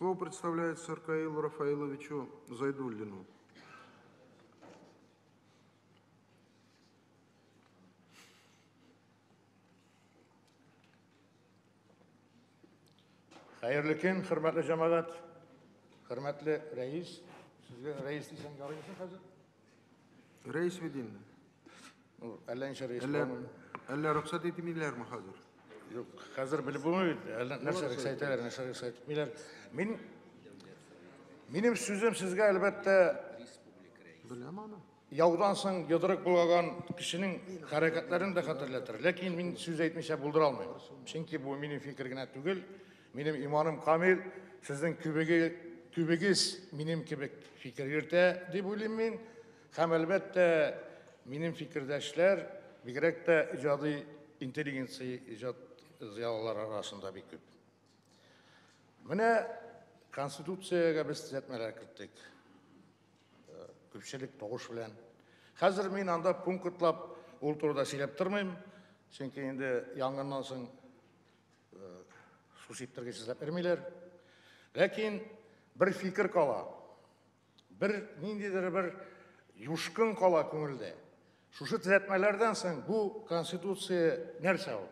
Слово представляется Аркаилу Рафаиловичу Зайдуллину. Хәерле көн, хөрмәтле җәмәгать, хөрмәтле рәис. Сезгә рәис дисәң ярыймы хәзер? Рәис бит инде. Ну, әллә ничә рәис Әллә, буламы? әллә рөхсәт итмиләрме хәзер? Юк, хәзер белеп булмый бит. Әллә нәрсә рөхсәт итәләр, нәрсә рөхсәт итмиләр. Минем сүзем сезгә, әлбәттә, Беләм аны. Яудан соң йодрык булган кешенең хәрәкәтләрен дә хәтерләтер. Ләкин мин сүз әйтмичә булдыра алмыйм. Чөнки бу минем фикер генә түгел. Минем иманым камил, сезнең күбегез минем кебек фикер йөртә дип уйлыйм мин. Һәм әлбәттә, минем фикердәшләр бигрәк тә иҗади интеллигенция, иҗат зыялылары арасында бик күп. Менә Конституциягә без төзәтмәләр керттек. Күпчелек тавыш белән. Хәзер мин анда пунктлап ул турыда сөйләп тормыйм, чөнки инде янгыннан соң су сиптергеч эзләп йөрмиләр. Ләкин бер фикер кала. Бер ниндидер бер юшкын кала күңелдә. Шушы төзәтмәләрдән соң бу Конституция нәрсә ул?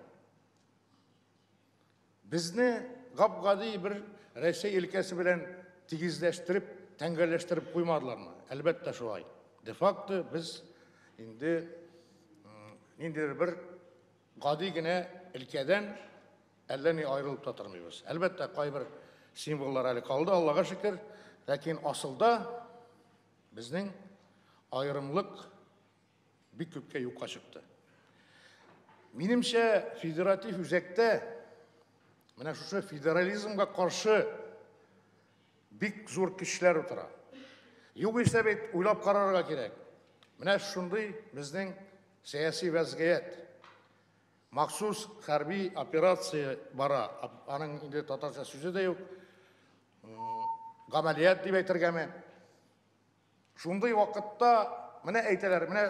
Безне гап-гади бер Рәсәй өлкәсе белән тигезләштереп, тәңгәлләштереп куймадылармы? Әлбәттә шулай. Де-факто без инде ниндидер бер гади генә өлкәдән әллә ни аерылып та тормыйбыз. Әлбәттә, кайбер символлар әле калды, Аллага шөкер, ләкин асылда безнең аерымлык бик күпкә юкка чыкты. Минемчә, федератив үзәктә менә шушы федерализмга каршы бик зур көчләр утыра. Югыйсә бит уйлап карарга кирәк. Менә шундый безнең сәяси вәзгыять. Махсус хәрби операция бара. Аның инде татарча сүзе дә юк. Гамәлият дип әйтергәме? Шундый вакытта менә әйтәләр, менә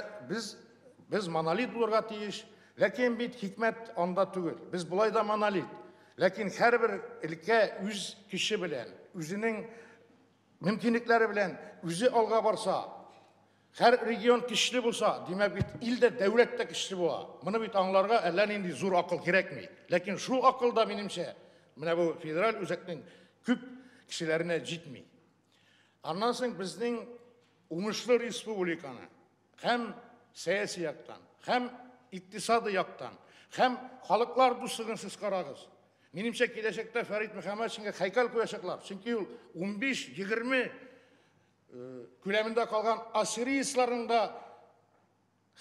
без монолит булырга тиеш, ләкин бит хикмәт анда түгел. Без болай да монолит. Ләкин һәрбер өлкә үз көче белән, үзенең мөмкинлекләре белән үзе алга барса, һәр регион көчле булса, димәк бит ил дә, дәүләт тә көчле була. Моны бит аңларга әллә нинди зур акыл кирәкми. Ләкин шул акыл да минемчә, менә бу федераль үзәкнең күп кешеләренә җитми. Аннан соң безнең уңышлы республиканы һәм сәяси яктан, һәм икътисади яктан, һәм халыклар дуслыгын сез карагыз. Минемчә, киләчәктә Фәрит Мөхәммәтшинга һәйкәл куячаклар. Чөнки ул 15-20 күләмендә калган ассирийцларның да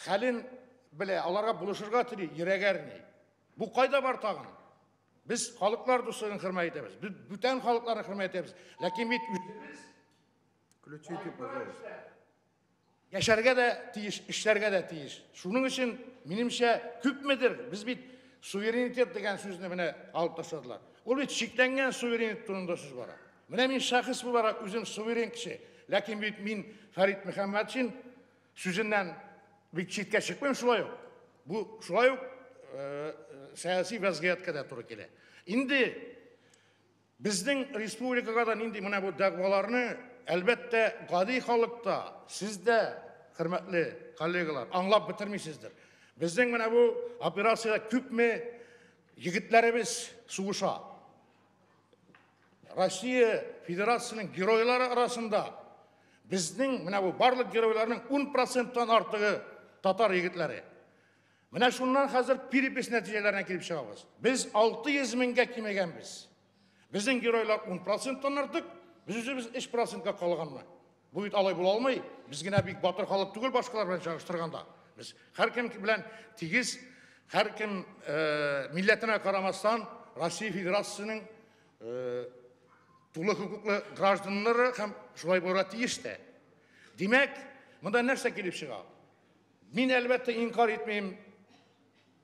хәлен белә, аларга булышырга тели, йөрәге әрни. Бу кайда бар тагын? Без халыклар дуслыгын хөрмәт итәбез, без бүтән халыкларны хөрмәт итәбез. Ләкин бит үзебез Включите, пожалуйста. Яшәргә дә тиеш, эшләргә дә тиеш. Шуның өчен, минемчә, күпмедер без бит суверенитет дигән сүзне менә алып ташладылар. Ул бит чикләнгән суверенитет турында сүз бара. Менә мин шәхес буларак үзем суверен кеше, ләкин бит мин Фәрит Мөхәммәтшин сүзеннән бик читкә чыкмыйм шулай ук. Бу шулай ук сәяси вәзгыятькә дә туры килә. Инде безнең республикага да нинди менә бу дәгъваларны, әлбәттә, гади халыкта, сез дә, хөрмәтле коллегалар, аңлап бетермисездер. Безнең менә бу операциядә күпме егетләребез сугыша. Россия Федерациясенең геройлары арасында безнең менә бу барлык геройларның ун проценттан артыгы татар егетләре. Менә шуннан хәзер перепись нәтиҗәләренә килеп чыгабыз. Без 600 меңгә кимегәнбез. Безнең геройлар ун проценттан артык, без үзебез өч процентка калганмы? Бу бит алай була алмый. Без генә бик батыр халык түгел башкалар белән чагыштырганда. Без һәркем белән тигез, һәркем милләтенә карамастан Россия Федерациясенең тулы хокуклы гражданнары һәм шулай булырга тиеш тә. Димәк, монда нәрсә килеп чыга? Мин әлбәттә инкар итмим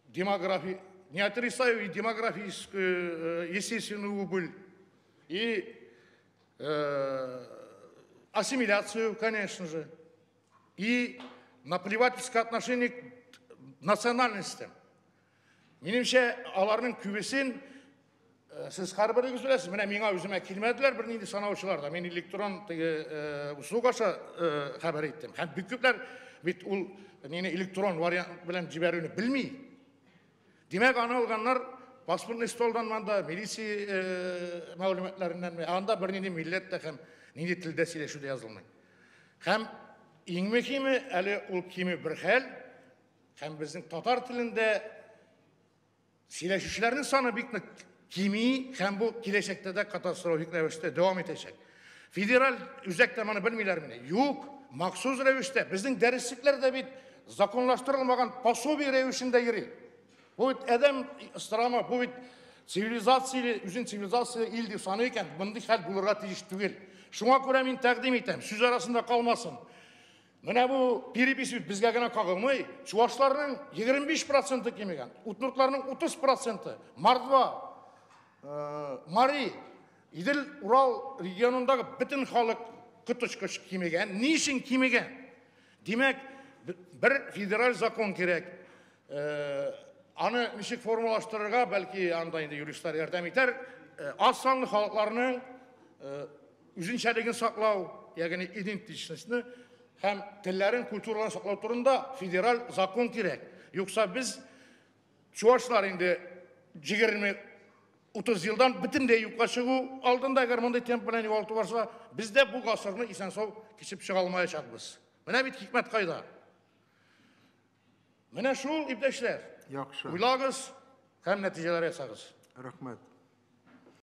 демография, не отрицаю и демографическую естественную убыль, и ассимиляцию, конечно же, и наплевательское отношение к национальностям. Минемчә, аларның күбесен Сез һәрберегез беләсез, менә миңа үземә килмәделәр бернинди санаучылар да. Мин электрон теге услуга аша хәбәр иттем. Һәм бик күпләр бит ул нине электрон вариант белән җибәрүне белми. Димәк, аны алганнар паспортный столдан манда, милиция мәгълүматларыннан, анда бернинди милләт тә һәм нинди телдә сөйләшү дә язылмый. Һәм иң мөһиме, әле ул кими бер хәл, һәм безнең татар телендә сөйләшүчеләрнең саны бик нык кими, һәм бу киләчәктә дә катастрофик рәвештә дәвам итәчәк. Федераль үзәктә моны белмиләр мени? Юк, махсус рәвештә. Безнең дәреслекләр дә бит законлаштырылмаган пособие рәвешендә йөри. Бу бит адәм ыстрама, бу бит цивилизацияле, үзен цивилизацияле ил дип саный икән, мондый хәл булырга тиеш түгел. Шуңа күрә мин тәкъдим итәм, сүз арасында калмасын. Менә бу перепись бит безгә генә кагылмый. Чувашларның 25% кимегән, удмуртларның 30%, Мордва, Мари, Идел, Урал регионындагы бөтен халык коточкыч кимегән. Ни өчен кимегән? Димәк, бер федераль закон кирәк. Аны ничек формалаштырырга, бәлки анда инде юристлар ярдәм итәр. Аз санлы халыкларның үзенчәлеген саклау, ягъни идентичностьны һәм телләрен, культураларын саклау турында федераль закон кирәк. Юкса без чувашлар инде 20-30 елдан бөтенләй юкка чыгу алдында, әгәр мондый темп белән югалту барса, без дә бу гасырны исән-сау кичеп чыга алмаячакбыз. Менә бит хикмәт кайда. Менә шул, иптәшләр. Яхшы. Уйлагыз һәм нәтиҗәләр ясагыз. Рәхмәт.